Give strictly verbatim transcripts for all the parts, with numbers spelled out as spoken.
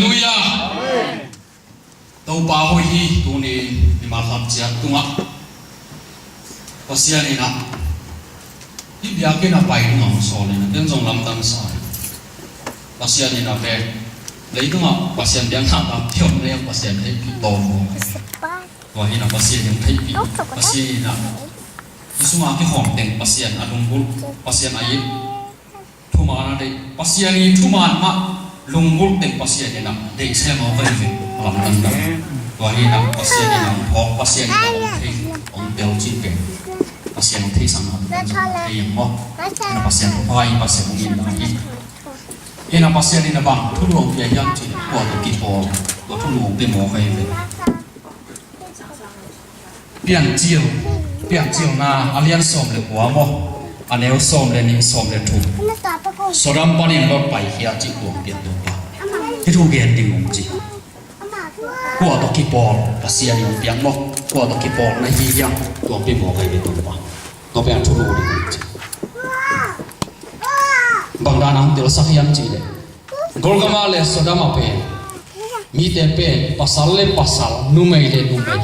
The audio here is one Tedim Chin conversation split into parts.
Halleluiah. Topa hoih hi. Tuni mimal khat ciat tungah Pasian in ah hih biakinn a pai ding a hong sawl in ah, ken zong lamdang sa hi. Pasian in ah pen leitungah Pasian biakna tam pion le Pasian theihpih tawm maw. Tua hi in ah Pasian in hong theihpih, Pasian in ah hih sungah kikhawm teng Pasian a lunggulh, Pasian a it, thuman a deih, Pasian i thuman mah lunggulh teng Pasian in ah deih sem aw ka hi ve. Lamdang dang. Tua hi in ah Pasian in ah hong phawk, Pasian in ah hong thei, hong tel cih pen Pasian hong theisakna pen zong thei hiam maw? In ah Pasian thupha hi, Pasian hong itna hi. In ah Pasian in ah bang thulu hong pia hiam cih leh kua tawh kipawl, tua thulu hong pia maw ka hi ve. Piancil, Piancilna a lian sawm le kua maw, a neu sawm le nih, sawm le thum. Sodom panin Lot paikhia cih tua hong pian Topa. Hih thu gen ding hong ci. Kua tawh kipawl, Pasian in hong piak maw, kua tawh kipawl na hi hiam, tua hong pia maw ka hi ve Topa. Tua pen a thulu ding hong ci. Bang dan a hong telsak hiam cih leh Golgama le Sodom a pen mite pen pasal le pasal, numei le numei,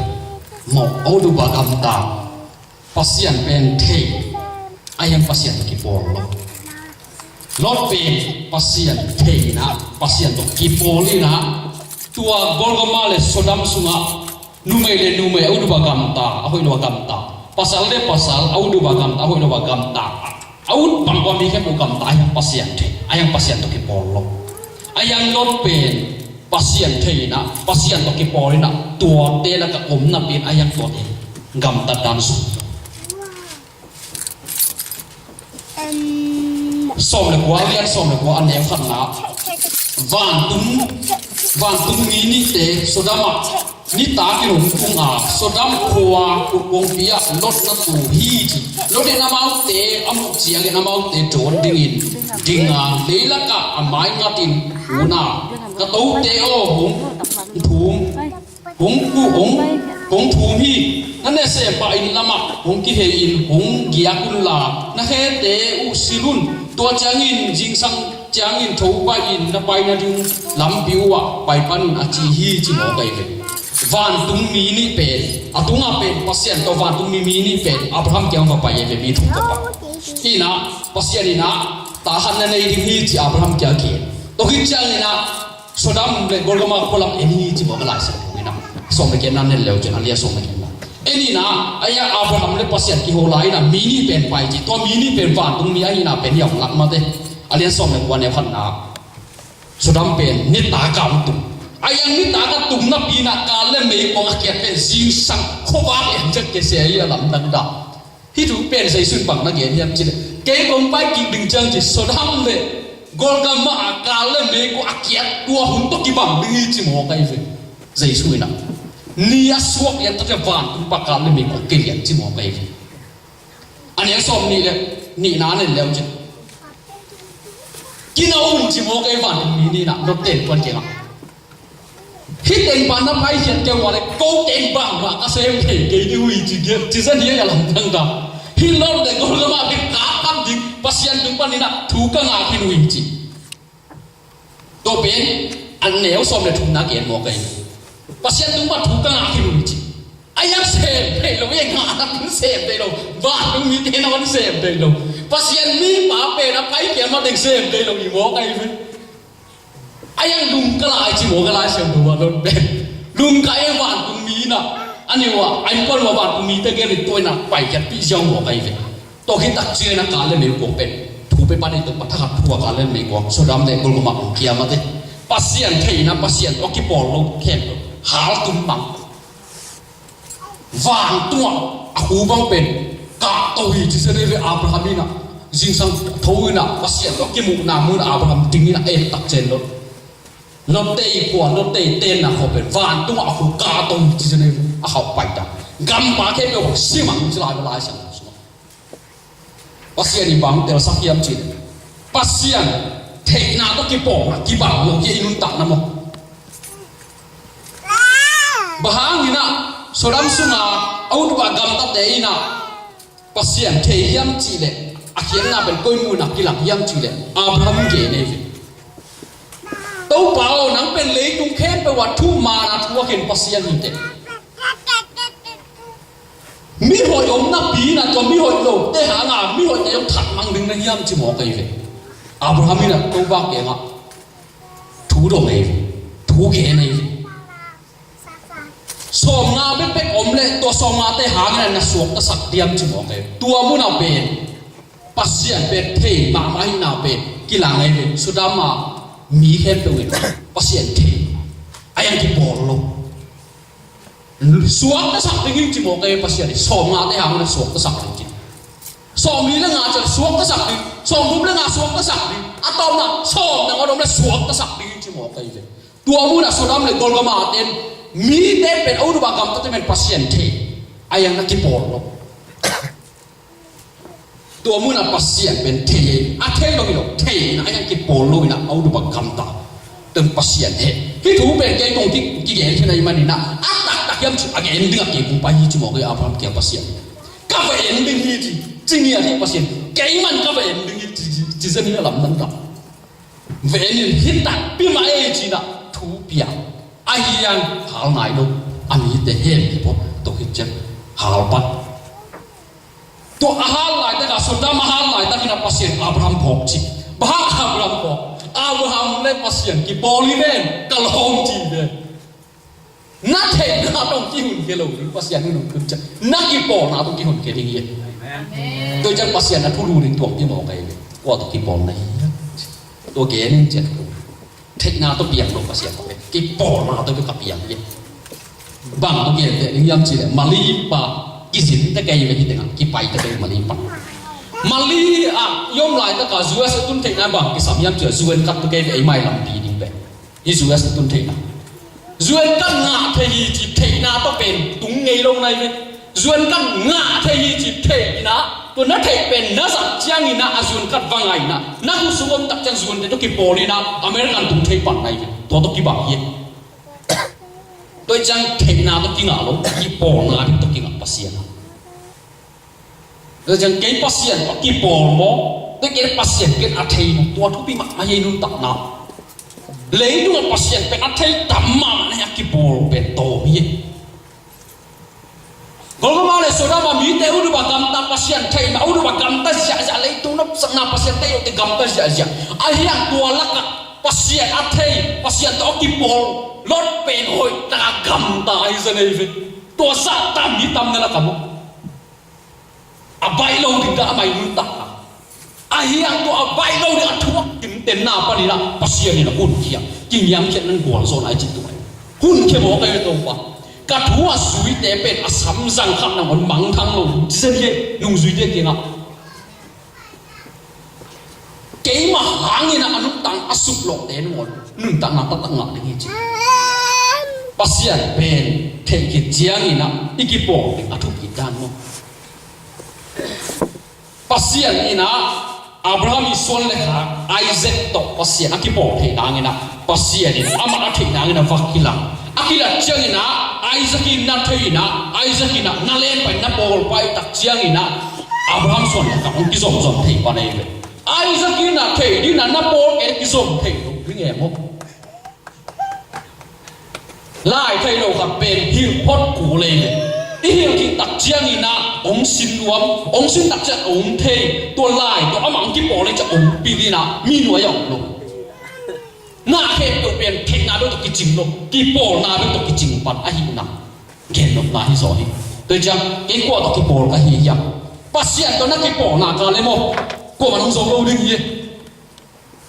mawh a ut uh a gamta, Pasian pen thei, a hiang Pasian tawh kipawl lo. Lot pen Pasian thei in ah, Pasian tawh kipawl in ah, tua Golgama le Sodom sungah numei le numei a ut uh a gamta, a hoih lo a gamta, pasal le pasal a ut uh a gamta, a hoih lo a gamta, a ut bang ua mi khempeuh gamta, a hiang Pasian thei, a hiang Pasian tawh kipawl lo. A hiang Lot pen Pasian thei in ah, Pasian tawh kipawl in ah, tuate lakah om napi in a hiang tuate gamtat dan sung. Sawm le kua, a lian sawm le kua, a neu khatna. Vantung, vantung mi nihte Sodom ah nitak in hong tung a, Sodom khua kongpi ah Lot na tu hi ci. Lot in amaute a muh ciangin amaute dawn dingin ding a, leilakah a mai ngatin hun a, ka tote aw, hong thum, kong ku, kong, kong thum hi. Na nasem pah inn lamah hong kihei in hong giak unla, na khete uh silh un. Tua ciangin zingsang ciangin tho pah in na pai nading lampi uhah pai pan un, a ci hi ci maw ka hi ve. Vantung mi nih pen, a tungah pen Pasian tawh vantung mi, mi nih pen Abraham kiang va pai hi ve, mi thum va pai. Hi in ah Pasian in ah ta khat na nei ding hi ci Abraham kiang a gen. Tua khit ciangin ah Sodom le Golgama khua lam en hi ci maw ka Lai Siangtho in ah. Sawm le giatna en le uh cin, a lian sawm le giatna. En in ah, a hiang Abraham le Pasian kiho lai in ah mi nih pen pai ci, tua mi nih pen vantung mi ahihna pen hi a hong lak mate. A lian sawm le kua, neu khatna. Sodom pen nitak a hong tung. A hiang nitak a tung napi in ah kal le meikuang a kiat pen zingsang khuavak en ciang kisia hi a, lamdang dang. Hih thu pen Jesu in bang na gen hiam cih leh, kei kong pai kik ding ciang ci, Sodom le Golgama a kal le meikuang a kiat tua hun tawh kibang ding hi ci maw ka hi ve. Jesu in ah ni a suak lian tawh ciang vantung pan kal le meikuang kilian ci maw ka hi ve. A neu sawm nih le nihna en le uh cin. Kina un ci maw ka hi, vantung mi nih in ah Lot teng kuan kiangah. Hih teng pan na paikhiat kei uh a leh ko teng bang mah ka sem thei kei ding uh hi ci, ci zen hi a, lamdang dang. Hih Lot le Golgama pen kap pan ding, Pasian tung panin ah thu ka ngak khin uh hi ci. Tua pen a neu sawm le thumna gen maw ka hi. Pasian tung pan thu ka ngak khin uh hi ci. A hiang sem thei lo, a hiang ngak ding sem thei lo, vantung mite na van sem thei lo. Pasian mipa pen a paikhia ma teng sem thei lo hi maw ka hi ve. A hiang lungka lai ci maw ka Lai Siangtho a, Lot pen lungka e, vantung mi in ah, a neu ah a innkuan uh a vantung mite gen in tua in ah paikhiatpih ziau maw ka hi ve. Tua khit tak ciangin a kal le meikuang pen thu pia pan in, tua pan thakhat thu a kal le meikuang, Sodom le Golgama hong kia mate. Pasian thei in ah, Pasian tawh kipawl lo khempeuh haltum mang. Vantungah a khu bang pen kahto hi ci zen hi ve. Abraham in ah zingsang tho in ah Pasian tawh kimuhna mun ah Abraham ding in ah, en tak ciang Lot, Lotte i khua, Lotte i tenna khawng pen vantungah a khu kahto hi ci zen hi ve. A khauh pai ta, gampa khempeuh hong si mang ci lai ve, Lai Siangtho sungah. Pasian in bang telsak hiam cih leh, Pasian theihna tawh kipawlna kibang lo hi a, i nuntakna maw. Bang hangin ah Sodom sunga a ut uh a gamtate in ah Pasian thei hiam cih leh, a khiatna pen koi mun ah kilang hiam cih leh, Abraham gen hi ve. Topa aw, nang pen lei Tua thuman a thu a khen Pasian hi teh. Mihoih om napi-in ah tua mihoih lote hangah mihoihte zong that mang ding na hiam ci mawk ahi ve. Abraham in ah Topa kiangah thu dong ahi ve. Thu gen ahi ve. Sawmnga bekbek om leh tua sawmngate hangin ah na suaktasak diam ci mawk ahi ve. Tua munah pen Pasian pen thei mahmah ahihna pen kilang ahi ve. Sodom a mi khempeuh in Pasian thei, a yang kipawl lo. Suaktasak ding hi ci mawk ahi ve. Pasian in sawmngate hangin ah suaktasak ding ci. Sawmli le nga ciang suaktasak ding, sawmthum le nga suaktasak ding, a tawpna sawm nangawn om le suaktasak ding hi ci mawk ahi ve. Tua munah Sodom le Gomorrah ten mite pen, a ut uh a gamtate pen Pasian thei, a yang na kipawl lo. Tua munah Pasian pen thei, a thei lo hi lo, thei in ah a yang kipawl lo in ah a ut uh a gamta. Tua Pasian heh. Hih thu pen kei kong ki, kigen khin ahih manin ah a taktak hiam ci a gen ding a kei kong pai hi ci mawk ahi Abraham kiang Pasian. Ka va en ding hi ci, ci ngiat hi Pasian. Keiman ka va en ding hi ci, ci, ci zen hi a lamdang dang. Ve in hih takpi mah ei ci-in ah thu piang. Ahi hang hal nai lo, a mite hen hi pawh, tua khit ciang hal pan. Tua a hal laitak ah, Sodom a hal laitak in ah Pasian Abraham phawk ci. Bang hang Abraham phawk? Abraham le Pasian kipawl hi ven, ka lawm ci hi ven. Na theihna tawh kihunkhia lo ding, Pasian in hong tun ciang na kipawlna tawh kihunkhia ding hi. Amen. Tua ciang Pasian a thulu ding tuang hi mawk ahi ve. Kua tawh kipawl na hi hiam? Tua gen in ciang theihna tawh piang lo Pasian tawh, kipawlna tawh bek a piang hi. Bang tawh gen teh ding hiam cih leh Mali pa kizin tek ahi ve, hih tengah kipai tek ahi Mali pa. Mali ah i om laitak ah U S a tun theihna bang kisam hiam cih leh U N card tawh kei ve, ei mai lampi ding pen. Hih U S a tun theihna, U N card ngah thei hi cih theihna tawh pen tung ngei lo na hi ve. U N card ngah thei hi cih theih in ah, tua na theih pen na zat ciangin ah a U N card va ngah in ah, na khut sung om tak ciang U N te tawh kipawl in ah American tung thei pan na hi ve. Tua tawh kibang hi. Tua ciang theihna tawh kingah lo, kipawlna ding tawh kingah Pasian. Tua ciang kei Pasian tawh kipawl maw, tua kei Pasian pen a thei maw, tua thupi mahmah hi ei nuntakna. Leitungah Pasian pen a thei tam mahmah na hi a, kipawl pen tawm hi. Gomorrah le Sodom a mite ut uh a gamta Pasian thei mah, ut uh a gamta ziahziah, leitung nopsakna Pasian thei lote gamta ziahziah. Ahi hang tua lakah Pasian a thei, Pasian tawh a kipawl Lot pen hoih taka gamta ahi zen ahi ve. Tua zah tam hi tam na lakah maw. A baih lo ding dah amah i nuntakna. Ahi hang tua a baih lo ding a thuak tinten na panin ah Pasian in a hunkhia, kingiamkhiat nan gualzawhna i cih tua hi. Hunkhia mawk ahi ve Topa. Ka thu a zuite pen a samzang khat nangawn mangthang lo ding ci zen hi nungzuite kiangah. Keimah hangin ah a nuntakna a suklawhte nangawn nuntakna taktak ngah ding hi ci. Pasian pen theih khit ciangin ah i kipawl ding a thupi dan maw. Pasian in ah Abraham i suan le khak Isaac tawh Pasian a kipawl theih nangin ah Pasian in amah a theih nangin ah va kilang. A kilat ciangin ah Isaac in na thei in ah, Isaac in ah na len pai, na pawl pai tak ciangin ah Abraham suan le khak hong kizomzom thei pan ahi ve. Isaac in ah thei ding in ah na pawl kei kizom thei lo ding e maw. Lai thei lo khat pen hilh phot kul ei ve. I hilh khit tak ciangin ah hong sin nuam, hong sin tak ciang hong thei, tua lai tawh amah hong kipawl ei ciang hong pil in ah mi nuai a om lo. Na khempeuh pen theihna bek tawh kicing lo, kipawlna bek tawh kicing pan ahihna gennopna hi zaw hi. Tua hi ciang kei kua tawh kipawl ka hi hiam? Pasian tawh na kipawlna ka le maw, kuaman hong zo lo ding hi.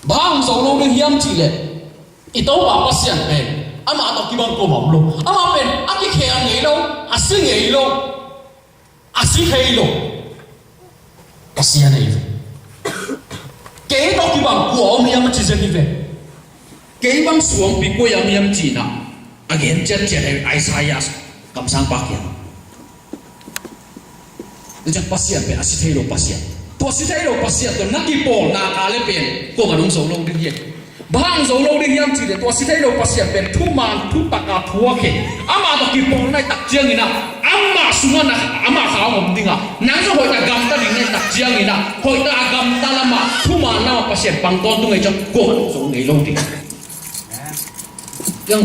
Bang hong zo lo ding hiam cih leh i Topa Pasian pen amah tawh kibang kuamah om lo. Amah pen a kikhel ngei lo, a si ngei lo, a si thei lo. Pasian ahi ve. Kei tawh kibang kua om hiam a ci zen hi ve. Kei bang suangpi kua hiam hiam cihna a gen ciatciat ahi Isaiah kamsangpa kiang. Tua ciang Pasian pen a si thei lo Pasian. Tua si thei lo Pasian tawh na kipawlna ka le pen kuaman hong zo lo ding hi. Bang hong zo lo ding hiam cih leh tua si thei lo Pasian pen thuman thutak a thu a khen, amah tawh kipawlna i tak ciangin ah amah sungah na, amah kha hong om ding a, nang zong hoihtak gamta ding na i tak ciangin ah hoihtak a gamta lamah, thuman lamah Pasian pang tawntung ei ciang kuaman hong zo ngei lo ding. Ciang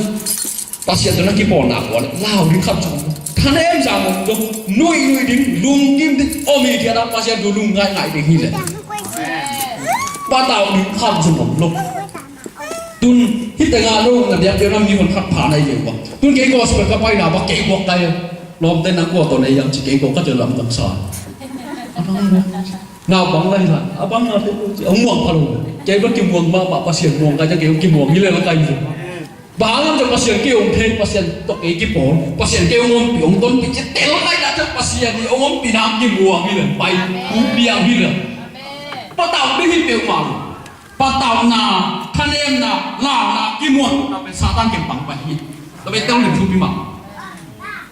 Pasian tawh na kipawlna kuan lau ding khat zong, thanem zang om lo, nuih nuih ding, lungkim ding om hi, tia Pasian thu lungngaih ngaih ding hi leh. Patau ding khat zong om lo. Tun hih tengah lo na biak biak na mi hon khat pha na hi ve ua. Tun kei gospel ka paina ba kei guak kai. Lawmte na kua tawh na hiam ci kei guak ka tia lam dang sa. Naupang lai lai, a bang na thei lo ci, a muang pha lo. Kei bang kimuang mahmah, Pasian muang kai, kei kimuang hi le la kai ve. Bang hang hiam cih leh Pasian kei hong thei, Pasian tawh kei kipawl, Pasian kei hong ompih, hong tonpih, ci tel kai dah cih leh Pasian i hong ompihna kimuang hi le, pai, hong piang hi le. Patau ding hi peuhmah lo. Patauhna, thanemna, launa, kimuanna pen Satan kempang pai hi. Tua pen tel lim thupi mah.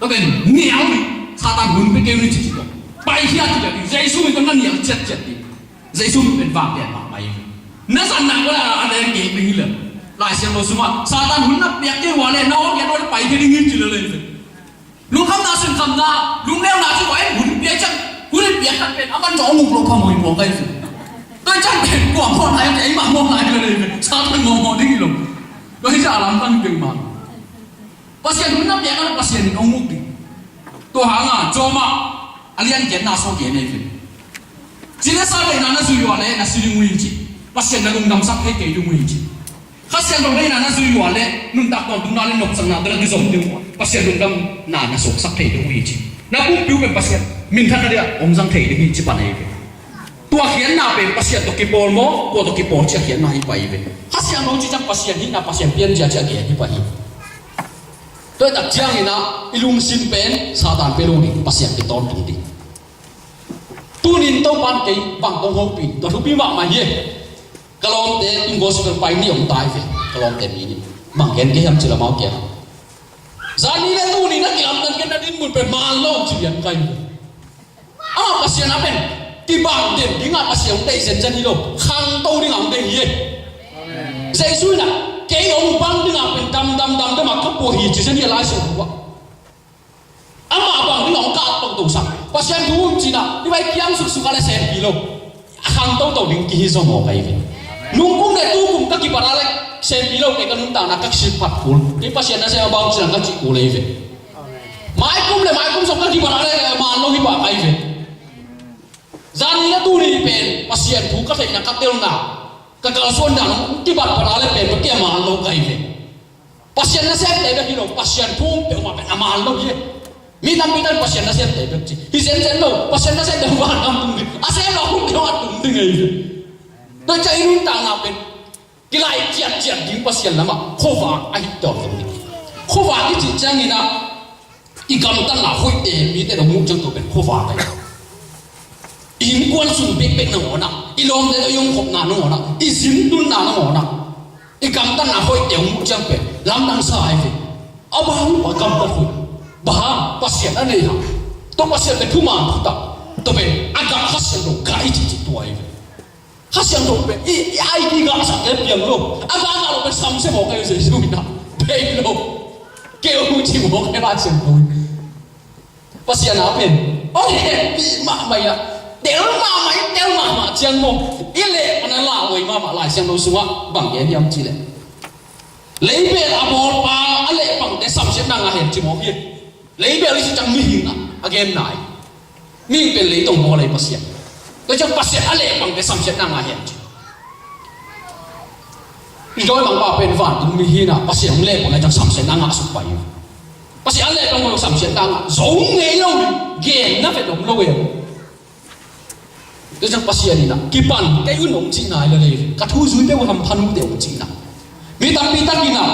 Tua pen nial hi, Satan hun pe kei ni ci ci ko. Pai hi a ci a ding, Jesu min tawh na nial ciatciat ding. Jesu min pen vang pian mahmah hi. Na zat nak ua la a leng kei pen hi leh. Lai Siangtho sungah Satan hun na piak kei ua leh na awk kei ua leh pai kei ding hi ci leh leh. Lungkhamna, sinkhamna, lungneuna ci ua, eh, hun piak ciang, hun piak khat pen a man zong a nguk lo phamawh hi mawk ahi hi. Tua ciang pen kua mawhna hi, ei mah mawhna hi leh leh. Satan mawhmawh ding hi lo. Tua hi ciang a lamdang ding mah. Pasian hun na piak a Pasian in hong muk ding. Tua hanga Rom a lian giatna sawm giat na hi ve. Ci leh sal deihna na zui ua leh na si ding uh hi ci. Pasian na lungdamsak thei kei ding uh hi ci. Kha Siangtho deihna na zui ua leh nuntak tawntungna leh nopsakna tawh na kizom ding uh a, Pasian lungdamna na suaksak thei ding uh hi ci. Na pumpi uh pen Pasian minthanna dingah hong zang thei ding hi ci pan ahi ve. Tua khiatna pen Pasian tawh kipawl maw, kua tawh kipawl ci a khiatna hi pah hi ve. Kha Siangtho ci ciang Pasian hihna, Pasian pianzia ci a gen hi pah hi. Tua hi tak ciangin ah i lungsim pen Satan pia lo ding, Pasian pia tawntung ding. Tunin Topan kei bang kong hopih, tua thupi mahmah hi. Ka lawmte, tun gospel pai ni om ta hi ve. Ka lawmte mi ni. Bang gen kei hiam cih leh amau kiang, zani leh tuni na kilamdang kei na dinmun pen man lo ci lian kai. Amah Pasian a pen kibang den dingah Pasian hong deih zenzen hi lo, khangto dingah hong deih hi. Jesu in ah kei hong bang dingah pen dam dam dam dam a ka pua hi ci zen hi a Lai Siangtho ah. Amah bang dingah hong kah tohtohsak. Pasian thu um ci-in ah i vai kiang suksuk a leh sempi lo, a khangto to ding kihi zaw mawk ahi ve. Nungkum leh tukum ka kibat a leh sempi lo kei ka nuntakna ka kisilh phat kul. Kei Pasian nasem a bang ci-in ah ka cih kul ahi ve. Maikum leh maikum zong ka kibat a leh man lo hi pah ka hi ve. Zani leh tuni pen Pasian thu ka theihna, ka telna, ka kalsuanna hong kibat bat a leh pen bek kia man lo ka hi ve. Pasian nasemte bek hi lo, Pasian thu um peuhmah pen a man lo hi. Mi tampi tan Pasian nasemte bek ci hi zenzen lo, Pasian nasemte bek van lam tung ding, a sem lo hun deuh a tung ding ahi ve. Tua ciang i nuntakna pen kilaih ciatciat ding Pasian lamah khuavak ahi tawntung ding. Khuavak i cih ciangin ah i gamtatna hoihte mite in hong muh ciang tua pen khuavak ahi. I innkuan sung bekbek nangawn ah, i lawmte tawh i omkhopna nangawn ah, i zin tunna nangawn ah, i gamtatna hoihte hong muh ciang pen lamdang sa ahi ve. A bang a gamtat hoih, bang hang Pasian a nei hang. Tua Pasian pen thuman thutak, tua pen a gah Kha Siangtho gah i cihcih tua ahi ve. Kha Siangtho pen i, i I D gahsak kei piang lo. A gah gah lo pen samsia mawk ahi ve, Jesu in ah. Thei lo. Keu ci mawk ahi Lai Siangtho. Pasian a pen hong hehpih mahmah in ah, tel mahmah in, tel mahmah ciang maw, i leh pan a lauhuai mahmah. Lai Siangtho sungah bang gen hiam cih leh, leibel a bawlpa a lehpangte samsiatna ngah hen ci mawk hi. Leibel i cih ciang mihing a genna hi. Mihing pen leitong bawl ahi, Pasian. Tua ciang Pasian a lehpangte samsiatna ngah hen ci. I dawimangpa pen vantung mi hi-in ah, Pasian hong lehpang ahih ciang samsiatna ngah suk pah hi. Pasian a lehpang lo samsiatna ngah zo ngei lo, genna vet om lo e. Tua ciang Pasian in ah kipan kei un hong cihna hi lel hi. Ka thu zui peuh uh hampha nute hong cihna. Mi tampi takin ah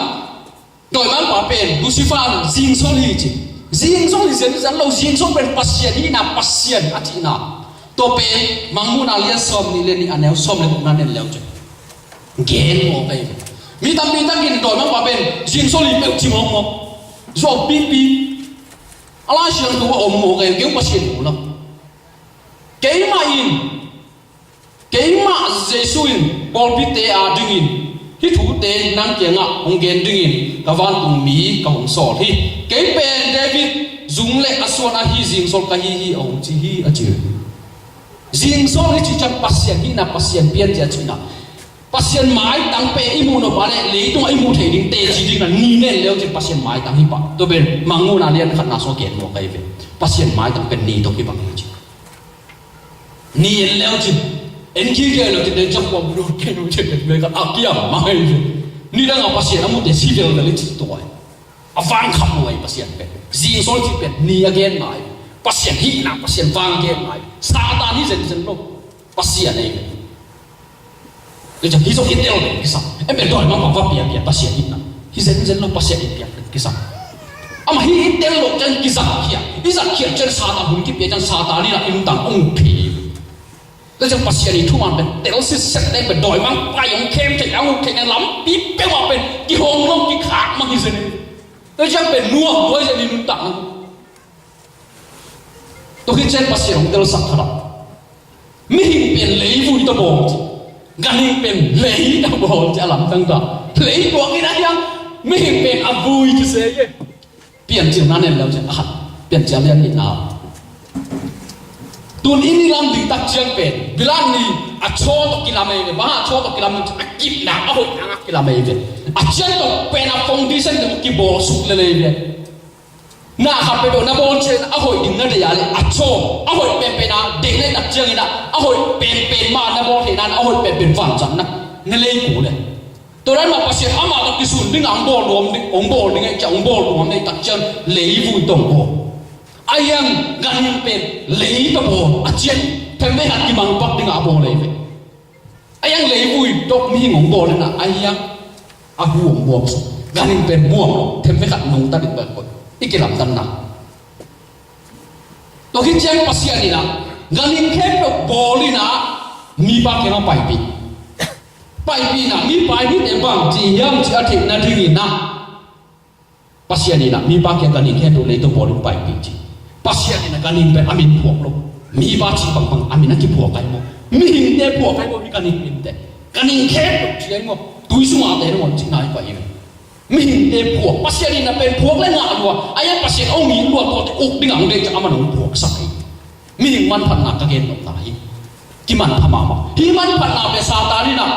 dawimangpa pen Lucifer, zingsol hi ci. Zingsol hi zenzen lo, zingsol pen Pasian hihna, Pasian a cihna. Tua pen Mangmuhna lian sawmnih le nih, a neu sawm le gukna en le uh cin, gen mawk ahi ve. Mi tampi takin dawimangpa pen zingsol hi peuh ci mawkmawk. Zuau pipi. A Lai Siangtho ah om mawk ahi ve, kei Pasian hi lo. Keimah in, keimah Jesu in pawlpite adingin hih thute nang kiangah hong gen dingin ka vantung mi ka hong sawl hi. Kei pen David zung le a suan ahi zingsol ka hi hi, a hong ci hi, a ci hi. Zingsol hi cih ciang Pasian hihna, Pasian pianzia cihna. Pasian maitang pen i muh nop a leh leitungah i muh theih ding teci ding a ni nen leu cin Pasian maitang hi pah. Tua pen Mangmuhna lian khatna sung a gen nuam ka hi ve. Pasian maitang pen ni tawh kibang hi ci. Ni en leu cin, en kik leu cin, den ciang kuam lu ken u cin, den a kiam mah hi ve. Nidang a Pasian a muhte si velvel hi ci tua hi. A vang kham lo hi Pasian pen. Zingsol cih pen ni a gen mah hi. Pasian hihna, Pasian vang gen mah hi. Satan hi zenzen lo. Pasian hi. Tua ciang hih zong i tel pen kisam. Em pen dawimangpa va piapia Pasian hihna. Hi zenzen lo, Pasian hih piak pen kisam. Amah hih i tel loh ciang kizangkhia. I zangkhia ciang Satan hun kipia ciang Satan in a i nuntakna hong phei. Tua ciang Pasian i thuman pen tel sitset ding pen dawimangpa i hong khem theih, hong uk theih na lampi peuhmah pen kihong lo, kikhak mang hi zen hi. Tua ciang pen nuam lua hi zen i nuntakna. Tua khit ciang Pasian hong telsak khat ah, mihing pen leivui tawh bawl ci, ganhing pen lei tawh bawl ci, a lamdang ta. Lei tuak in a hiang, mihing pen a vui ci se hi. Piancilna nen leu ciang a khat, Piancil lian nihna. Tun i ni lam ding tak ciang pen, Bilan ni a chaw tawh kilam ei ve, bang a chaw tawh kilam, a kipna, a hoihna a kilam ei ve. A ciang tawh pen a foundation tawh kibawl suk lel ei ve. Na khat peuhpeuh na bawl ciangin a hoih ding na deih a leh a chaw, a hoih penpen a deih na hih tak ciangin ah, a hoih penpen mah na bawl theihna, a hoih penpen vanzatna na lei kul e. Tua dan mah Pasian amah tawh kisun ding a hong bawl nuam ding, hong bawl ding ahih ciang hong bawl nuam na hih tak ciang leivui tawh hong bawl. A hiang ganhing pen lei tawh bawl, a ciang themvei khat kimang pak ding a bawl ei ve. A hiang leivui tawh mihing hong bawl in ah, a hiang a hu hong buang suk. Ganhing pen buang lo, themvei khat nungta ding bek koih. I kilamdanna. Tua khit ciang Pasian in ah ganhing khempeuh bawl in ah mipa kiangah paipih. Paipih in ah mipa in hihte bang ci hiam cih a theih nadingin ah Pasian in ah mipa kiang ganhing khempeuh lei tawh bawl in paipih ci. Pasian in ah ganhing pen a min phuak lo. Mipa cih bangbang a min a kiphuak ahi maw? Mihingte phuak ahi maw, hih ganhing minte? Ganhing khempeuh ci ahi maw? Tui sungah te nangawn cihna hi pah hi ve. Mihingte phuak. Pasian in ah pen phuak le ngah lua. A hiang Pasian hong it lua, tuate uk ding a hong deih ciang amah in hong phuaksak hi. Mihing manphatna ka gen nopna hi. Kimanpha mahmah. Hih manphatna pen Satan in ah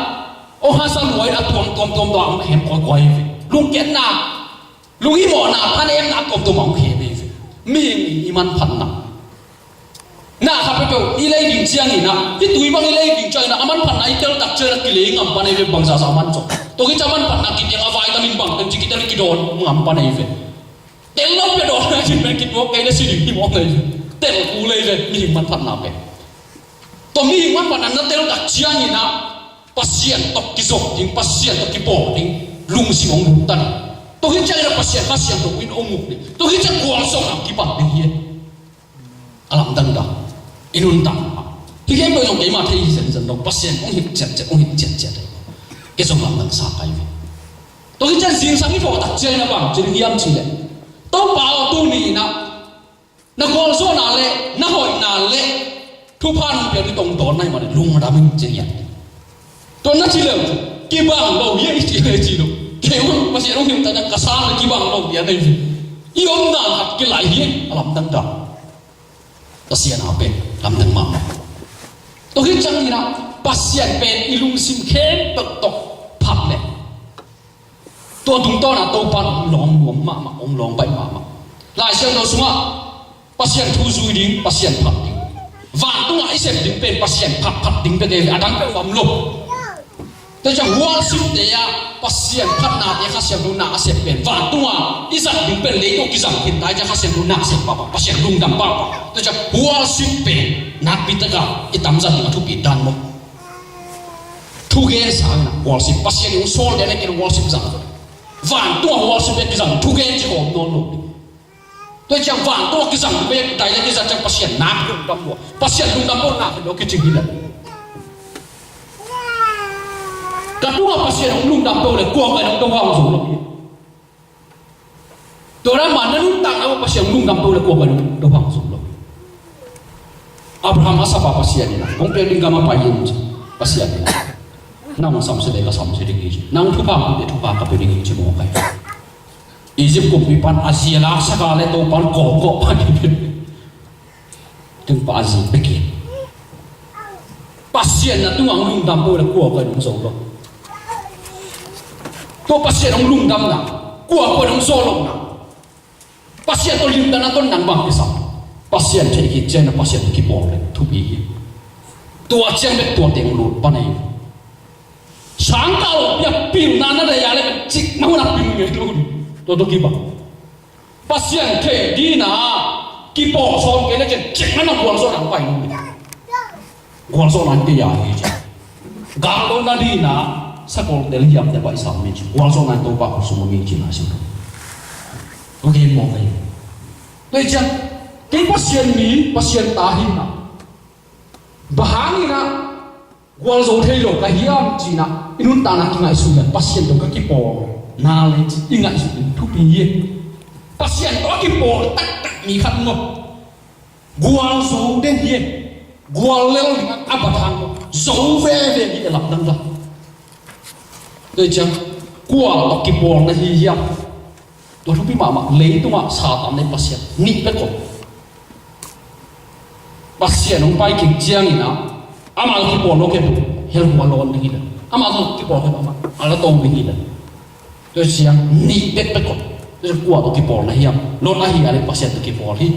hong hasa lua in a tuam tuam tuam tuam hong khem kawikawi hi ve. Lungkiatna, lunghimawhna, thanemna tuamtuam a hong khem hi ve. Mihing i manphatna. Na khat peuhpeuh i lei ding ciangin ah, hih tui bang i lei ding ciangin ah, a manphatna i tel tak ciangin ah kilei ngam pan hi ve, bangzah zah man zong. Tua khit ciang a manphatna kitiang a vitamin bang teng ci kitel kidawn ngam pan hi ve. Tel lo pia dawn na cin pen kituak kei le si ding hi mawk hi ve. Tel kul hi ve, mihing manphatna pen. Tua mihing manphatna na tel tak ciangin ah, Pasian tawh kizop ding, Pasian tawh kibawl ding lungsim hong lut ta ding. Tua hi ciangin a Pasian Kha Siangtho in hong uk ding. Tua hi ciang gualzawhna kipan ding hi. A lamdang dah. I nuntak mah. Hih khempeuh zong keimah thei hi zenzen lo. Pasian hong hilh ciatciat, hong hilh ciatciat. Kei zong lamdang sa kai ve. Tua hi ciang zingsang i thawh tak ciangin a bang ci ding hiam cih leh, Topa aw, tuni in ah na gualzawhna le na hoihna le thupha nong piak ding tawh hong dawn na hih mah leh lungdam ing ci hiam? Tua na ci leh kibang lo hi a, i ci le ci lo. Kei un Pasian hong hilh tak ciang ka sang le kibang lo hi a, na hi ve. I omdan khat kilai hi a, lamdang dah. Pasian a pen lamdang mahmah. Tua hi ciangin ah Pasian pen i lungsim khempeuh tawh phat leh tua tungtawn ah Topa in hong lawng nuam mahmah, hong lawng baih mahmah. Lai Siangtho sungah Pasian thu zui ding, Pasian phat ding. Vantungah i sep ding pen Pasian phat, phat ding bek hi ve, a dang peuh om lo. Tua ciang worship te ah Pasian phatnate Kha Siangtho na a sep pen, vantungah i zat ding pen leitungah kizang khin ta ciang Kha Siangtho na a sep pahpah, Pasian lungdam pahpah. Tua ciang worship pen nakpi takin i tamzat ding a thupi dan maw? Thugen sangin ah worship, Pasian in hong sawl den a ken worship zang. Vantungah worship pen kizang, thugen ci khawm nawn lo. Tua ciang vantungah kizang pen dai le kizat ciang Pasian nak lungdam lua. Pasian lungdam lo nak lo kicing hi leh. Ka tungah Pasian hong lungdam lo leh kua pen hong do hang zo lo hi. Tua lam mah na nuntakna ah Pasian lungdam lo leh kua pen hong do hang zo lo. Abraham a sap a Pasian in ah, hong piak ding gam ah pai in ci. Pasian in ah, nang hong samsia leh ka samsia ding hi ci. Nang thupha hong pia leh thupha ka pia ding hi ci mawk hi. Egypt kumpi pan a zi a laksak a leh Topa in kawkawk pan hi. Tung pa a zi bek hi. Pasian na tungah hong lungdam lo leh kua pen hong zo lo. Tua Pasian hong lungdamna, kuakua in hong zawh lohna, Pasian tawh limdanna tawh nang bang kisam. Pasian theih khit ciangin Pasian tawh kipawl le thupi hi. Tua ciang bek tua teng lut pan ahi. Sangkah lo piak pilna na dei a le cik na hun a pil ngei lo. Tua tawh kibang. Pasian theih dina kipawl sawm kei le cik na na gualzawhna pai lo. Gualzawhna in kei a hi ci. Gah lo na dina sakol tel hiam te paisam mi ci. Gualzawhna in Topa khut sung mi ci na si. Ko gen mawk ahi. Tua hi ciang kei Pasian mi, Pasian ta hi na. Bang hangin a gualzo thei lo ka hiam ci na i nuntakna kingaihsun le Pasian tawh ka kipawl na le ci i ngaihsun in thupi hi. Pasian tawh a kipawl taktak mi khat maw? Gualzo den hi e. Gual lel ding a bat hang zo veve hi e lamdang dang. Tua ciang kua tawh kipawl na hi hiam? Tua thupi mahmah, leitungah Satan le Pasian nih bek om. Pasian hong pai kik ciangin ah amah tawh kipawl lo kei tu hell hua lawn ding hi le amah tawh kipawl kei tu amah a la to ding hi le. Tua ciang nih bek bek om. Tua ciang kua tawh kipawl na hiam? Lot ahi a le Pasian tawh kipawl hi.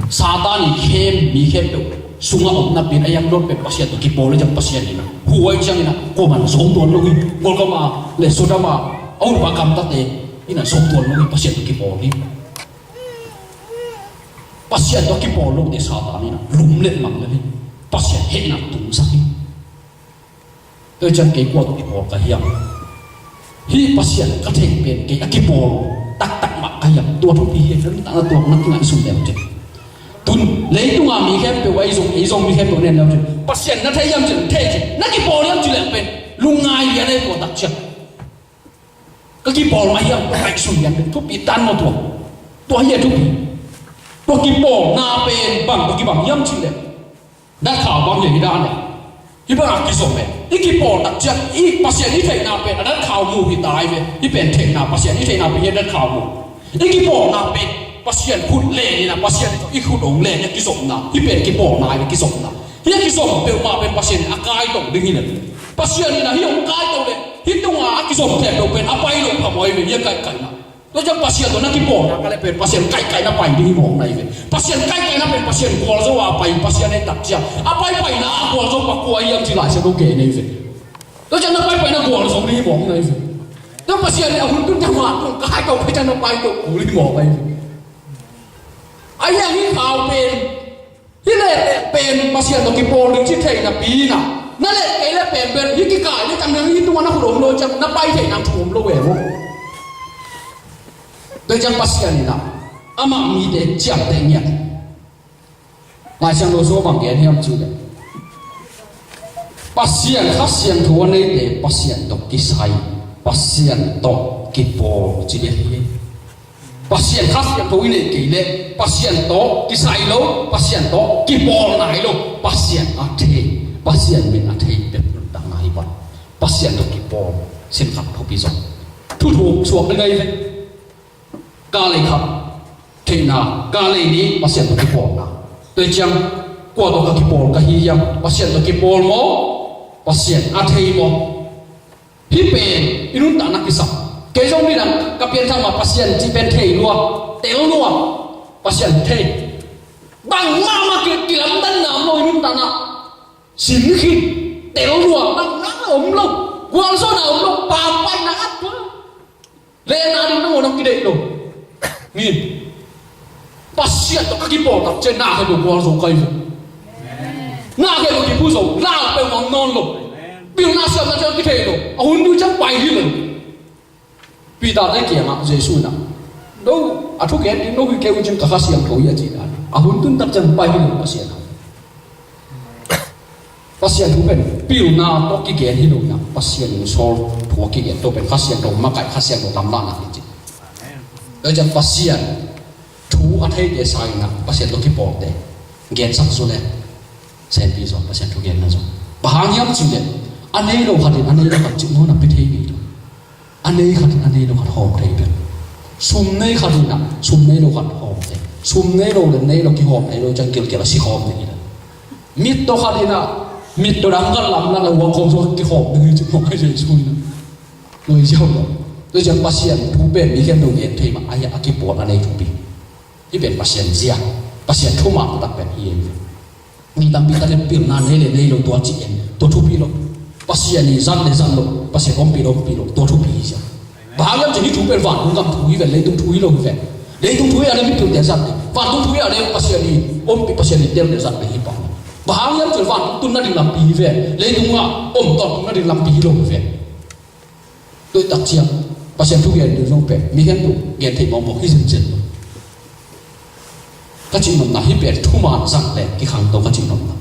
Satan i khem mi khempeuh sungah om napi in a hiam Lot pen Pasian tawh kipawl le ciang Pasian in ah huai ciangin ah kuaman zo tuan lo hi. Golgotha le Sodom a a utpa gamtate in ah zo tuan lo hi. Pasian tawh kipawl hi. Pasian tawh kipawl lote Satan in ah lum le mang le hi. Pasian hehna tungsak hi. Tua ciang kei kua tawh kipawl ka hiam? Hih Pasian ka theih pen kei a kipawl taktak mah ka hiam? Tua thupi hi. Tua na tuak na kingaihsun leu cin. Tun leitunga mi khempeuh a i zong ei zong mi khempeuh nen leu cin Pasian na thei hiam cin thei cin na kipawl hiam cin leu pen lungngai lian ei tua tak ciang. Ka kipawl mah hiam tua ngaihsun lian pen thupi tan maw tua? Tua hi a thupi. Tua kipawlna pen bang tua kibang hiam cin leu dat khau bang hi dan e. Hih bang a kizom e. I kipawl tak ciang i Pasian i theihna pen a dat khau mu hi ta hi ve. Hih pen theihna Pasian i theihna pen hi a dat khau mu. I kipawlna pen Pasian khut len in a Pasian i khut hong len in a kizomna. Hih pen kipawlna in a kizomna. Hih a kizom peuhmah pen Pasian in a kaito ding hi le. Pasian in a hih hong kaito le hih tunga a kizom khempeuh pen a pai lo phamawh hi ve. Hih a kaikaina. Tua ciang Pasian tawh na kipawlna ka le pen Pasian kaikaina pai ding hi mawk na hi ve. Pasian kaikaina pen Pasian gualzo a pai Pasian ei tak ciang a paipaina a gualzo pakua hiam ci Lai Siangtho gen ei ve. Tua ciang na paipaina gualzo ding hi mawk na hi ve. Tua Pasian a hun tun ciang mah tung kai kau pai ciang na pai kau kul hi mawk na hi ve. A hiang hi khau pen Hih leh pen Pasian tawh kipawl ding ci thei napi in ah na leh kei leh pen bel hih kikal ding ciang ding hih tungah na khut om lo ciang na pai thei nang thu om lo ve maw? Tua ciang Pasian in ah amah mite ciamteh ngiat. Lai Siangtho sung bang gen hiam cih leh Pasian Kha Siangtho a neite Pasian tawh kisai, Pasian tawh kipawl ci bek hi. Pasian Kha Siangtho i neih kei leh Pasian tawh kisai lo, Pasian tawh kipawl nai lo, Pasian a thei, Pasian min a thei bek nuntakna hi pan. Pasian tawh kipawl sin khat thupi zong. Thuthuk suak ding ahi ve. Ka lei khat theihna, ka lei nih Pasian tawh kipawlna. Tua ciang kua tawh ka kipawl ka hi hiam? Pasian tawh kipawl maw? Pasian a thei maw? Hih pen i nuntakna kisam. Kei zong midang ka pianthak mah Pasian cih pen thei lua, tel lua. Pasian thei. Bangmah mah ki, kilamdanna om lo i nuntakna. Sin khin, tel lua, bangmah om lo. Gualzawhna om lo, pampaihna at lua. Lehna ding nangawn a kideih lo. Ngi. Pasian tawh ka kipawl tak ciang na khempeuh gualzo ka hi ve. Na khempeuh kipu zo, lau peuhmah om nawn lo. Pilna siamna ciang kithei lo. A hun dui ciang pai hi lo. Peter te kiangah Jesuh in ah, no a thugen ding no hi kei un ciang ka Kha Siangtho hi a ci dan. A hun tun tak ciang pai hi lo Pasian a. Pasian thu pen pilna tawh kigen hi lo in ah Pasian in sawl thu a kigen tawh pen Kha Siangtho makaih Kha Siangtho lamlahna hi ci. Tua ciang Pasian thu a theite sa in ah Pasian tawh kipawlte gensak zaw le senpi zaw Pasian thu genna zaw. Bang hang hiam cih leh a nei lo khat in a nei lo khat cih nawn a pia thei ngei lo. A nei khat in a nei lo khat hawm thei pen. Sum nei khat in ah sum nei lo khat hawm thei. Sum nei lo le nei lo kihawm thei lo ciang kilkel a si khawm thei hi. Mittaw khat in ah mittaw dang khat lamlak le huang khawm sung kihawm thei hi ci mawk a Jesuh in ah. Tua hi ziau lo. Tua hi ziau Pasian thu pen mi khempeuh gen thei mah, a hi a kipawl a nei thupi. Hih pen Pasian zia, Pasian thuman taktak pen hi ei ve. Mi tampi tak in pilna nei le nei lo tua ci en, tua thupi lo. Pasian i zat le zat lo, Pasian ompih le ompih lo, tua thupi hi ziau. Bang hang hiam cih leh hih thu pen vantung gam thu hi ve, leitung thu hi lo hi ve. Leitung thu hi a leh mipilte zat le, vantung thu hi a leh Pasian i ompih, Pasian i tel le zat le hi pah. Bang hang hiam cih leh vantung tun nading lampi hi ve, leitung ah om tawntung nading lampi hi lo hi ve. Tua hi tak ciang Pasian thu gen ding zong pen mi khempeuh gen thei mawkmawk hi zenzen lo. Ka cih nopna hih pen thuman zang le kikhangto ka cih nopna.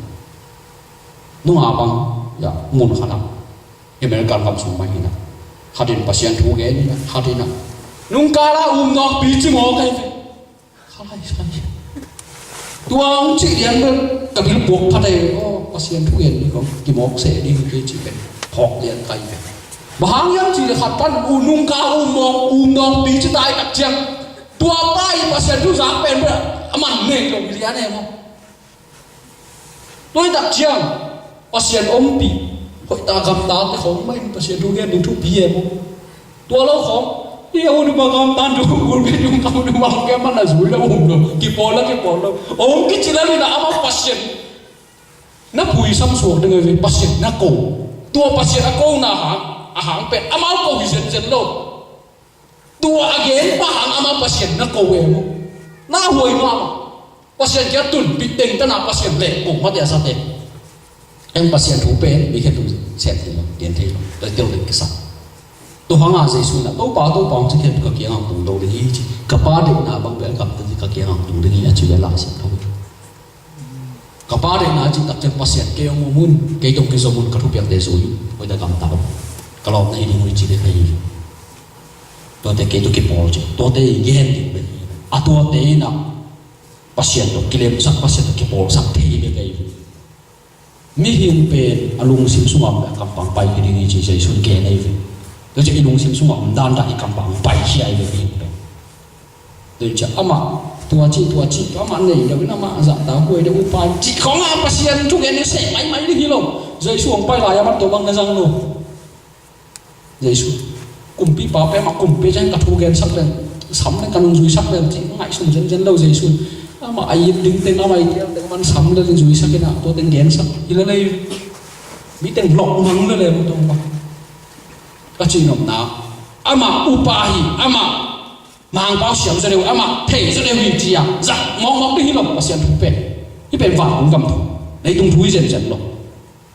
Nunga bang, ya, mun khat ah, American gam sung mah hi na, khat in Pasian thu gen hi na, khat in a, nungkal a um nawkpi ci mawk ahi ve. Khalai, khalai. Tua hong cih lian bel ka bil puak phat ahi ve. Aw, Pasian thu gen ding kong kimawk seh ding hi kei cih pen phawk lian ka hi ve. Bang hang hiam cih leh khat pan u nungkal um nawk, um nawkpi ci ta hi tak ciang, tua pa i Pasian thu zak pen bel a man nei lo hi lian e maw. Tua hi tak ciang Pasian ompih hoihtak gamtate khawng mah in Pasian thu gen ding thupi e maw. Tua lo khawng, i a hun i bang gamtan thu, hun i bang gamtan thu, bang ke man a zui lo, um lo, kipawl lo, kipawl lo. Om kici lo ni na, amah Pasian na phuisam suak ding ahi ve, Pasian na ko. Tua Pasian a kona hang, a hang pen amau ko hi zenzen lo. Tua a gen pa hang amah Pasian na ko e maw. Na huai mahmah. Pasian kiang tunpih teng tana Pasian leh ko mate a sate. Heng Pasian thu pen mi khempeuh sem thei lo, gen thei lo, tua tel ding kisam. Tua hanga Jesu in a, Topa, Topa, hong ci khempeuh ka kiang hong tung lo ding hi ci. Ka Pa deihna bang bel ka, ka kiang hong tung ding hi a ci ve Lai Siangtho. Ka Pa deihna cih tak ciang Pasian kei hong um un, kei tawh kizom un, ka thupiakte zui un, hoih tak gamta un. Ka lawpna hi ding uh hi ci ding ahi. Tuate kei tawh kipawl ci. Tuate i gen ding bek hi. A tuate in a Pasian tawh kilemsak, Pasian tawh kipawlsak thei bek ahi. Mihing pen a lungsim sungah a kampau pai hi ding hi ci Jesu in gen ahi ve. Tua ciang i lungsim sungah om dandan i kampau pai hi ahi ve mihing pen. Tua ciang amah tua ci, tua ci, tua amah nei deuh in amah zahtak huai deuh upa in cih khawng a Pasian thugen i seh maimai ding hi lo. Jesu hong pai lai a amah tua bang na zang lo. Jesu kumpipa pen amah kumpi ciang ka thu gensak leng, sam leng ka nung zuisak leng cih ngaihsun zenzen lo Jesu. Amah a it ding teng, amah a it ding teng amah sam leng zuisak in a tua teng gensak hi lel ei. Mi teng lawh mang lel ei maw tua bang. Ka cih nopna, amah upa hi, amah Mangpau siam zaw deuh, amah thei zaw deuh hi ci-a zak mawkmawk ding hi lo Pasian thu pen. Hih pen vantung gam thu, leitung thu hi zenzen lo.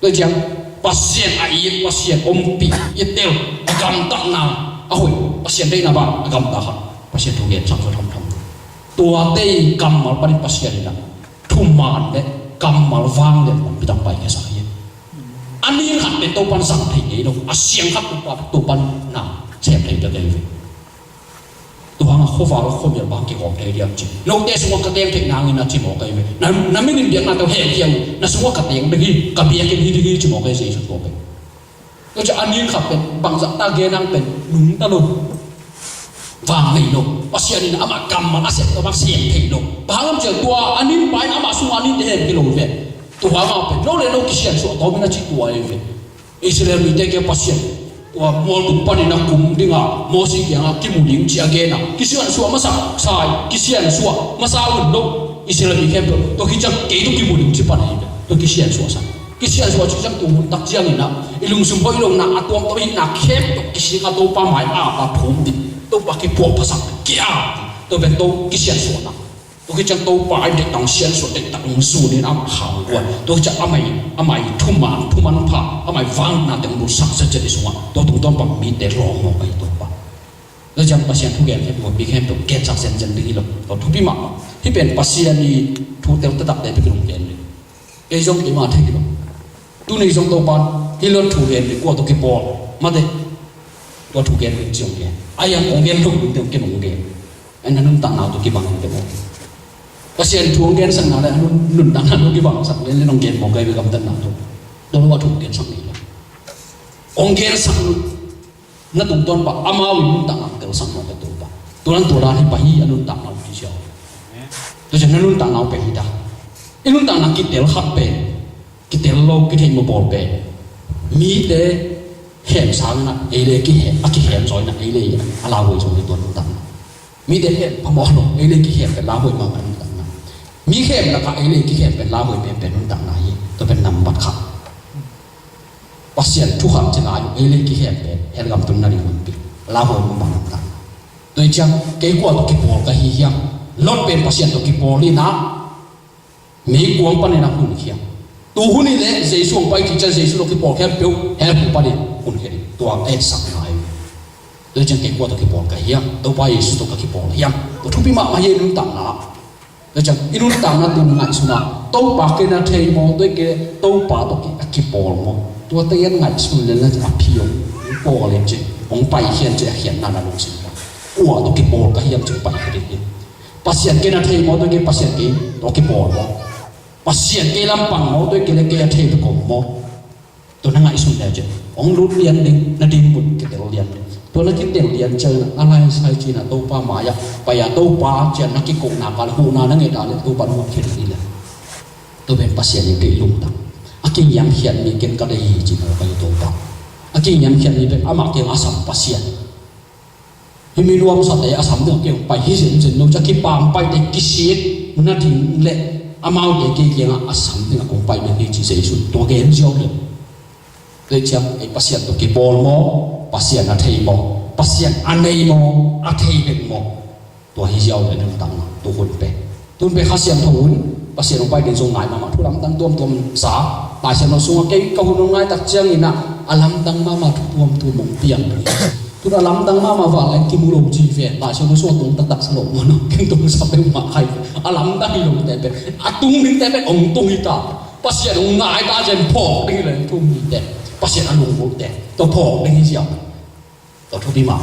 Tua ciang Pasian a it, Pasian ompih, i tel, a gamtatna a hoih, Pasian deihna bang a gamta khat, Pasian thu gensak zaw thamtham. Tuate i kammal panin Pasian in a thuman le kammal vanglian lampi tang pai khiasak hi. A nin khat pen Topan zang thei ngei lo, a siang khat Topa, Topan na sem thei ta ngei lo. Tua hangah khuaval khuamial bang kigawm thei diam ci. Note sungah ka teng theih nangin a ci mawk ahi ve. Na, na minin biakna tawh hehkhia uh, na sungah ka teng ding hi, ka biakinn hi ding hi ci mawk ahi Jesu tua pen. Tua ciang a nin khat pen bangzah ta gen ang pen nungta lo. Vang nei lo. Pasian in amah kammal a sep tawh bang sem thei lo. Bang lam ciang tua a nin pa in amah sungah a ninte hehkhia lo ve. Tua hangah pen no le no kisiansuah tawmin a ci tua ahi ve. Israel mite kiang Pasian tua mualtung panin a kum dingah Mosi kiangah kimu ding ci a gen a, kisiansuah masak sai, kisiansuah masa un lo. Israel mi khempeuh tua khit ciang kei tawh kimu ding ci pan ahi ve. Tua kisiansuah sa, kisiansuah ci ciang tua hun tak ciangin a i lungsim hoih lohna, a tuamtuam hihna khempeuh kisik a Topa mai-ah a phum ding, Topa kiphuahphasak, ki-ap ding. Tua pen to kisiansuahna. Tua khit ciang Topa in deihtak siansuah, deihtak hong zun in amah khangguan. Tua khit ciang amah i, amah i thuman, thuman pha, amah i vangliatna teng hong lutsak zenzen i sungah. Tua tungtawn pan mite lawm mawk ahi Topa. Tua ciang Pasian thugen khempeuh, mi khempeuh gensak zenzen ding hi lo. Tua thupi mahmah. Hih pen Pasian i thu tel taktakte bek in hong gen ding. Kei zong keima thei lo. Tuni zong Topan hih lo thu gen ding, kua tawh kipawl, mate. Tua thu gen ding ci hong gen. A hiang kong gen lo ding teng ken hong gen. Ai na nuntakna uh tawh kibang ding teng hong gen. Pasian thu hong gensakna le a nun, nuntakna tawh kibangsak gen le nong gen mawk ahi ve gamtatna tawh. Tua lo a thu hong gensak ding lo. Hong gensak lo. Na tungtawn pan amau i nuntakna hong telsak mawk ahi Topa. Tua nan tua dan hi pah hi a nuntakna uh ci siau. Tua ciang na nuntakna uh pen hi ta. I nuntakna kitel khat pen, kitel lo, kitheih mawk bawl pen, mite Khem sang inah ei le kihem, a kihem zaw inah ei le a lauhuai zaw hi tua nuntakna. Mite khem phamawh lo, ei le kihem pen lauhuai mahmah nuntakna. Mi khem lakah ei le kihem pen lauhuai penpen nuntakna hi. Tua pen nambat khat. Pasian thukham ci lai uh ei le kihem pen hell gam tun nading lampi, lauhuai mahmah nuntakna. Tua hi ciang kei kua tawh kipawl ka hi hiam? Lot pen Pasian tawh kipawl inah meikuang panin a hun khiam. Tu hun hi leh Jesu hong pai kik ciang Jesu tawh kipawl khempeuh hell hu panin hun khia ding, tua etsakna hi. Tua hi ciang kei kua tawh kipawl ka hiam? Topa Jesu tawh ka kipawl hiam? Tua thupi mahmah hi, i nuntakna. Tua hi ciang i nuntakna tun ngaihsun a, Topa kei na thei maw, tua hi kei leh Topa tawh ki, a kipawl maw? Tuate i ngaihsun leh na a phi hong pawl in ci, hong pai khian ci, a khiatna na lungsim. Kua tawh kipawl ka hiam ci pai khia ding hi. Pasian kei na thei maw, tua hi kei Pasian kei tawh kipawl maw? Pasian kei lampang maw, tua hi kei leh kei a thei bek om maw? Tua na ngaihsun leh ci, hong lut lian ding, na dinmun kitel lian ding. Tua na kitel lian ciang a laisai ci-in a Topa mai-ah pai a, Topa ci-a na kikohna kal huhna na nget a leh Topa na hun khia ding hi leh. Tua pen Pasian in kei lungtang. A kingiamkhiat mi ken ka deih hi ci maw, ka hi Topa. A kingiamkhiat mi pen amah kiang a sam Pasian. Hih mi nuamsate a sam dingah kei hong pai hi zenzen lo, ci-a kipaampaite kisik nading le amaute kei kiangah a sam dingah kong pai ding hi ci Jesu. Tua gen ziau lo. Tua hi ciang ei Pasian tawh kipawl maw? Pasian a thei maw? Pasian a nei maw? A thei bek maw? Tua hi ziau lo i nuntakna, tu hun pen. Tu hun pen Kha Siangtho hun, Pasian hong pai ding zong ngai mahmah, thu lamdang tuamtuam sa. Lai Siangtho sungah kei ka hun hong ngai tak ciangin ah, a lamdang mahmah thu tuamtuam hong piang. Tu-in a lamdang mahmah vanleng kimu lo ci ve. Lai Siangtho sungah tung taktak sa lo maw, ken tung sa peuhmah kha hi. A lamdang hi lote pen, a tung dingte pen hong tung hi ta. Pasian hong ngai ta zen phawk ding hi leh tung dingte, Pasian a lunggulhte, tua phawk ding hi ziau. Tua thupi mah.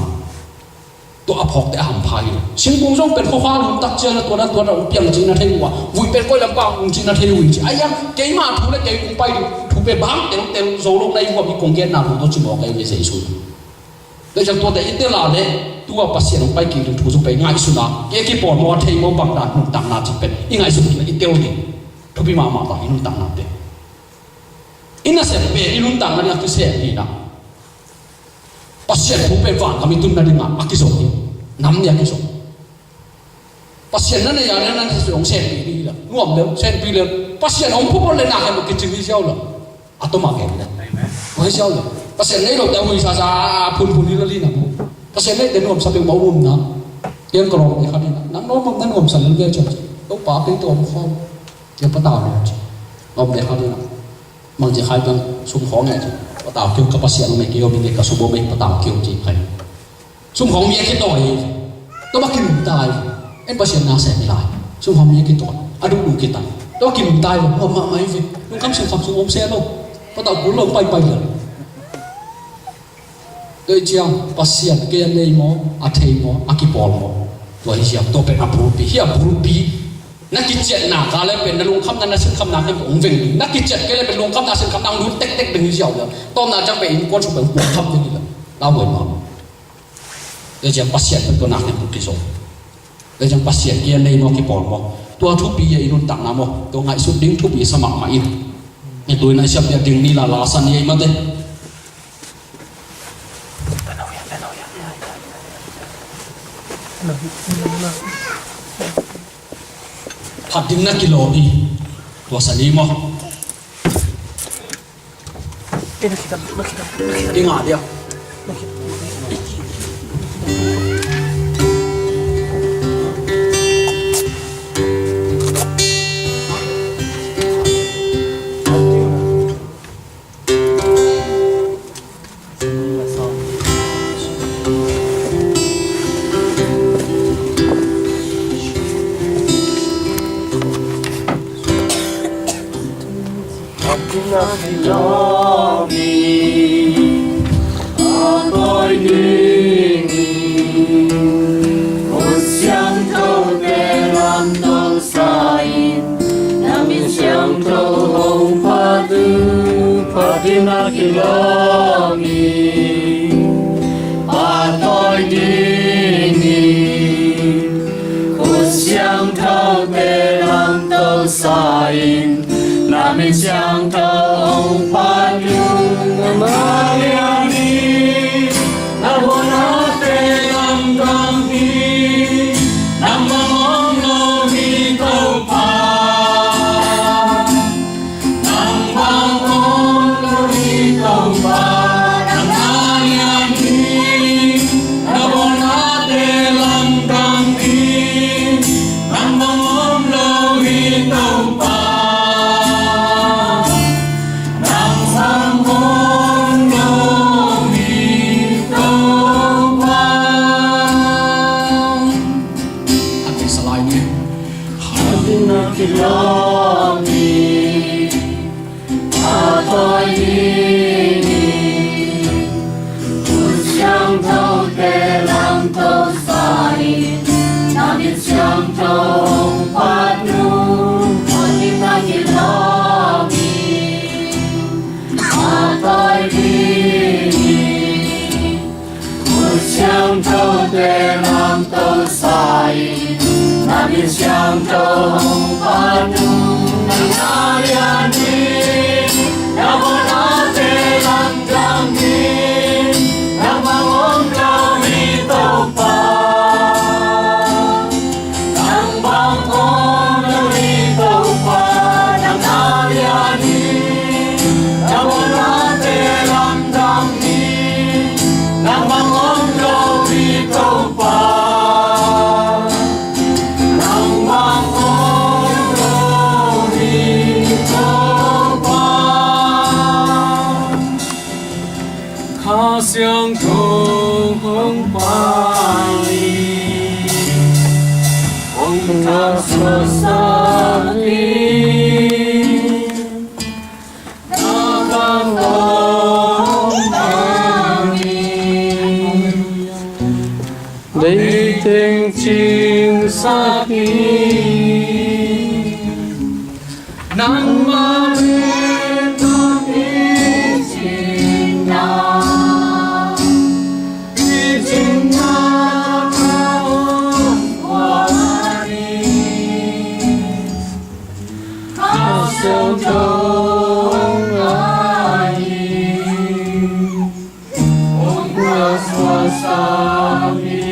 Tua a phawkte a hampha hi lo. Singkung zong pen khuakha lum tak ciang a tua na tua na hong piang cih na thei uh a, vuih pen koi lam pang hong cih na thei uh hi ci. Ahi hang keimah thu le kei hong pai ding thu pen bang teltel zo lo na hi uh a, mi kong genna thu tawh ci mawk ahi ve Jesu. Tua ciang tuate i tel a leh tua Pasian hong pai kik ding thu zong pen ngaihsun a, kei kipawl maw, a thei maw, bang dan nuntakna cih pen i ngaihsun kik leh i tel ding. Thupi mahmah ta i nuntakna pen. I nasep pen i nuntakna ding a kisem hi na. Pasian thu pen vangam i tun nading a kizom hi. Nam nih a kizom. Pasian na nei a, na nasep hong senpih ding hi la. Nuam lel, senpih lel. Pasian hong phuphot le na khen lo kicing hi ziau lo. A tom a gen le. Amen. Hong hi ziau lo. Pasian nei lote a huisasa a phunphun hi la li na mu. Pasian neite nuamsa peuhmah om na. Ken ka lawmte khat in ah, nang lawm om na nuamsa lel ve cia ci. Topa kei tawh om khawm. Cia patau lo ci. Lawmte khat in ah, mang cia khai bang sum khawng e ci. Patau kei ka Pasian om e, kei om e, ka sum om e, patau kei ci khai. Sum khawng mi a kitawi hi. Tua bang kinum ta hi. En Pasian na sem hi lai. Sum khawng mi a kitawi. A dukduk kita. Tua kinum ta hi. Nuam mahmah hi ve. Lungkham sum kham sum om se lo. Patau kul lo paipai lo. Tua hi ciang Pasian kei a nei maw, a thei maw, a kipawl maw? Tua hi ziau, tua pen a bulpi hi, a bulpi. Na kiciatna ka le pen na lungkhamna, na sinkhamna kei hong veng ding. Na kiciat kei le pen lungkhamna, sinkhamna hong lut tektek ding hi ziau le. Tawmna ciang pen innkuan sung pen hong puak kham ding hi le. Lau huai maw. Tua hi ciang Pasian pen tua nak pen hong kizom. Tua hi ciang Pasian kei a nei maw, kipawl maw? Tua thupi a i nuntakna maw? Tua ngaihsut ding thupi sa mahmah in. Tua in a i siam piak ding ni la la san i ei mate. Phat ding na kilawm hi. Tua sa ni maw? I ngah dia. Khusiangthote lam tawh sa in, na min siangtho hong phat uh, phat ding a kilawm hi. Pahtawi ding hi. Khusiangthote lam tawh sa in, na min siangtho hong phat uh, Maria ni Lawm hi, a tawi ding hi. Ut siangthote lamto sa in, na min siangtho hong phat nung, a tawi ding hi. A tawi ding hi. Ut siangthote lamto sa in, na min siangtho hong phat nung, nang na lian hi. Na mawhnate lamdang hi. Nangmah om lo hi Topa. Nang bang om lo hi Topa, nang na lian hi. Na mawhnate lamdang hi. Nang bang om lo hi Topa. Nang bang om lo hi Topa. Kha Siangtho hong pai in, hong thangsuahsak in, na bang om lo hi. Leiteng cingsak in, nangmah pen na picing na, picing na ka hong kuan hi. Kha Siangtho hong pai in, hong thangsuahsak in.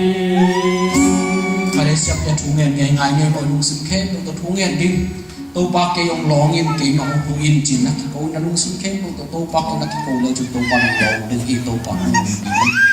Kha le siapte thu ngen ngeingai ngei maw, lungsim khempeuh tawh thu ngen ding. Topa kei hong lawng in, keimah hong huh in ci-in na kiko, na lungsim khempeuh tawh Topa kei na kiko le cun Topa nang lawng ding hi, Topa hong huh ding hi.